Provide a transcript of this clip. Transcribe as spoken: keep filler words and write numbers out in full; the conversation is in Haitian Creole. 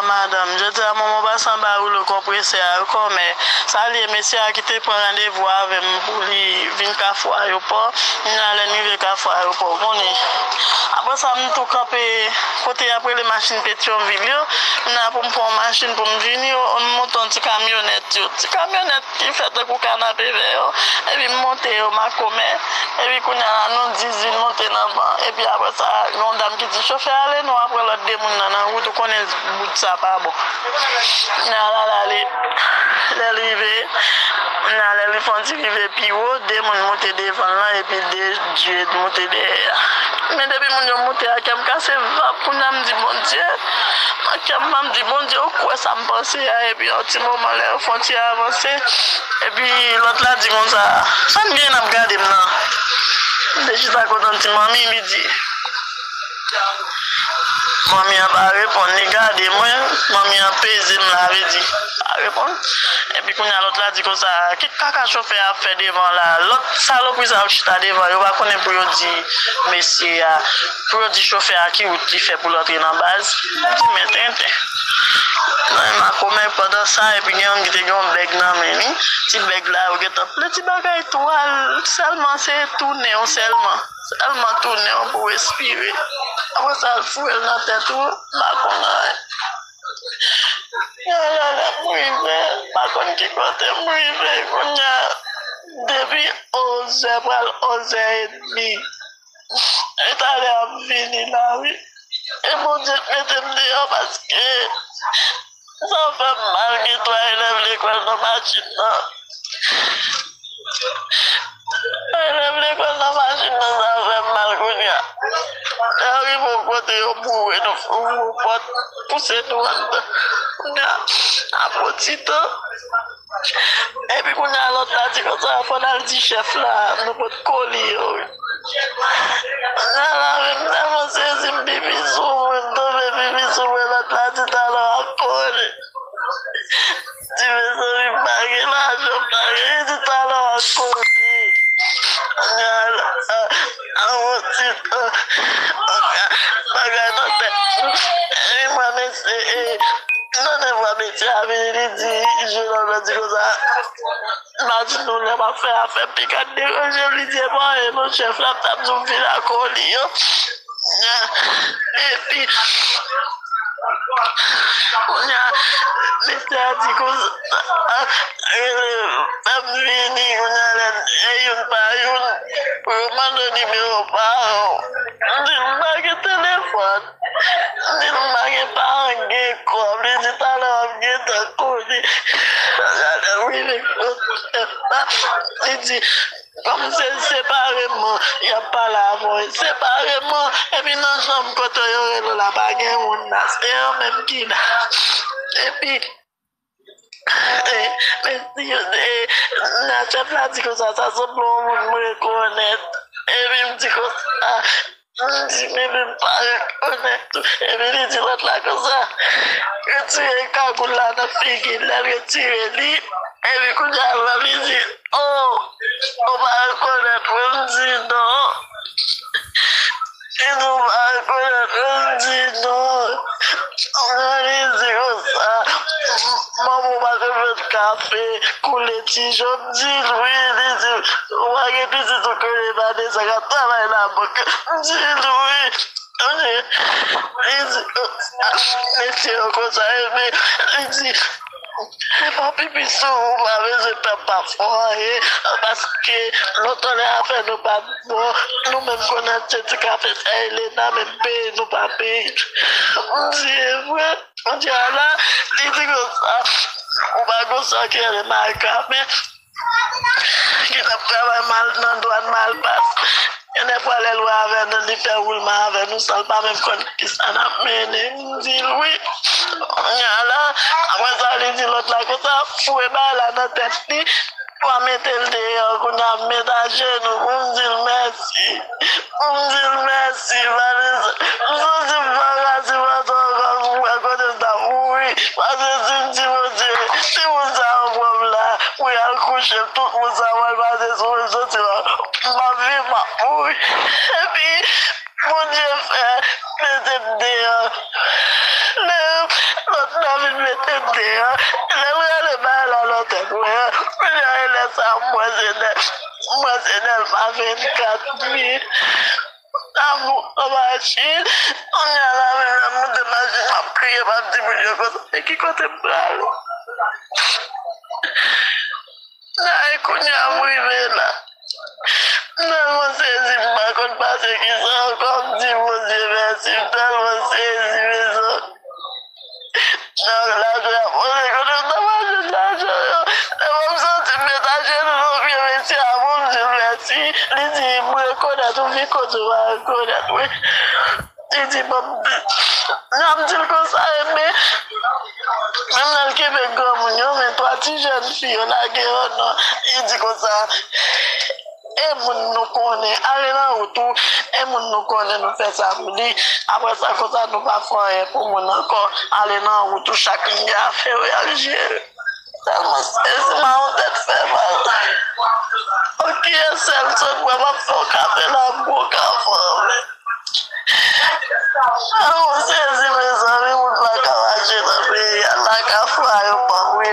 Madanm, jodi a manman pase anba woulo konpresè a, wi kòmè. Sa l ye, mesye a ki te pran randevou avè m pou li vin Kafou Ayewopò, m nan lè n rive Kafou Ayewopò, w konnen. Apre sa, m tou kanpe kote y ap rele machin Petyonvil yo, m nan pou m pran yon machin pou m vini, m monte yon ti kamyonèt yo. Ti kamyonèt ki fè tankou kanapevè yo. Epi m monte yo makomè. Epi kounye a la, nou diz vin monte nan van. Epi apre sa, gen yon dam ki di chofè, "Ale, nou ap pran lòt de moun nan nan wout, ou konnen bout sa pa bon." Kounye a la, l ale. Lè l rive, kounye a lè li fè yon ti rive pi wo, de moun monte devan l lan, epi de dye monte dèyè a. Men depi moun yo monte a, kè m kase vap, kounye a m di, "Bondye." Nan kè m, m di, "Bondye, ou kwè sa m panse a?" Epi yon ti moman, lè yo fè yon ti avanse, epi lòt la di konsa, "Sa n gen n ap gade m nan?" M te chita kote yon ti manmi, li di, manmi an pa reponn, li gade mwen, manmi an peze m, la vle di, pa reponn. Epi kounye a lòt la di konsa, "Ki kaka chofè a ap fè devan la?" Lòt salopri sa yo chita devan, yo pa konnen pou yo di mesye a, pou yo di chofè a ki wout li fè pou l antre nan baz. M di, "Men tenten." Nan makomè pandan sa, epi gen youn ki te gen yon bèg nan men li. Ti bèg la, yo gentan ple ti bagay twal, sèlman se tounen w sèlman. Sèlman tounen w pou w respire. Apre sa, l foure l nan tèt ou, m pa konn anyen. Yon lè, lè m rive, m pa konn ki kote m rive, kounye a, depi onzè pral onzè edmi. E talè a m vini la, wi. E Bondye k mete m deyò paske sa fè m mal gen twa elèv lekòl nan machin nan. Twa elèv lekòl nan machin nan, sa fè m mal kounye a. Lè yo rive yon kote, yo boure nou, yo ouvri yon pòt, pouse nou anndan. Kounye a, apre yon ti tan, epi kounye a, lòt la di konsa, "Fò n al di chèf la, nou pot ko li yo, wi." Kounye a la, men m tèlman sezi, m pipi sou mwen, m tonbe pipi sou mwen, lòt la di, "Talè w ap konnen." Di, "Mezanmi, m pa gen lajan, m pa gen," li di, "Talè w ap konnen." Kounye a la, a, a, yon ti tan, bagay nan tèt mwen, e, mwen mesye, e, Nan de fwa mesye a vini, li di, jenòm nan di konsa, m a di nou lè m ap fè afè, piga deranje m, li di, e pa anyen non, chèf la t ap di w vin ak oli an. Epi, kounye a, mesye a di konsa, rele, fè m vini, kounye a, lè, e youn pa youn, pou yo mande nimewo paran w. M di, m pa gen telefòn. M di l m pa gen paran k gen kòb. Li di talè w ap gentan konnen. Talè m rive kote chèf la. Li di, kòm se separeman y ap pale avè w, separeman, epi nan chanm kote yo rele w la, pa gen moun la, se yo menm ki la. Epi, E, men si yo te, nan chèf la di konsa, sa sanble yon moun m rekonèt. Epi m di konsa, m di, men, men m pa rekonèt ou. Epi li di lòt la konsa, retire kagoul la nan figi l. Lè l retire li, epi kounye a l wè m, li di, o, ou pa rekonèt mwen? M di, non. Li di, ou pa rekonèt mwen? M di, non. Li di konsa, manman w pa te fè kafe, koule ti jan. M di l wi. Li di, ou pa gen pitit ou konnen Vanessa k ap travay nan bank? M di l wi. Li di konsa, mesye yo konsa, epi li di, se pa pipi sou ou, ou pa bezwen pè, pa fè anyen, paske lontan lè afè nou pa t bon, nou menm kounye a se ti kafe sa Elena menm peye, nou pa peye. M di, e vre? M di, ala, li di konsa, ou pa gon sè ki rele Marika, men ki t ap travay mal nan dwàn Malpas. Gen de fwa lè l wè avè nou, li fè woulman avè nou san l pa menm konn kisa n ap mennen. M di l wi. Kounye a la, apre sa, li di lòt la konsa, foure bagay la nan tèt li, pou w mete l deyò. Kounye a, m met ajenou pou m di l mèsi. Pou m di l mèsi, Vanessa. M santi m pa ka sipòte ankò, m kwè kote m t ap mouri. Paske si m di Bondye, timoun sa yo pran m la, pou y al kouche, tout moun sa yo pral pase sou mwen, m santi m ap viv, m ap mouri. Epi, Bondye fè, mete m deyò. Lè lòt Tete an, lè m rale bagay la nan tèt mwen an, kounye a e lè sa a m wè se Nèl, m wè se Nèlma vennkat wi. Amou an machin, kounye a la menm lè m moute machin m ap kriye m ap di moun yo konsa e ki kote m prale. Nan e kounye a m rive la. M tèlman sezi m pa konn pase kisa ankò m di Bondye mèsi m tèlman sezi mezanmi. Nan lajou y ap poze kote m t ap achte lajan yo. Lè m santi m met ajenou nan pye mesye a pou m di l mèsi, li di m rekonèt ou vin kote w pa rekonèt mwen. Li di ban m di. N ap di l konsa ebyen. Menm lè l kenbe granmoun yo men twa ti jèn fi yo lage yo non. Li di konsa e moun nou konnen ale nan wout ou e moun nou konnen nou fè sa pou li. Apre sa konsa nou pa fè anyen pou moun ankò. Ale nan wout ou chak moun gen afè yo y al jere. Tèlman sezi mawon tèt fè mal. Oke sèl sot mwen m ap fè w kafe la gwo kafe anlè. An ou sezi mezanmi moun pa ka mache nan peyi a la ka fwa yo pa wi.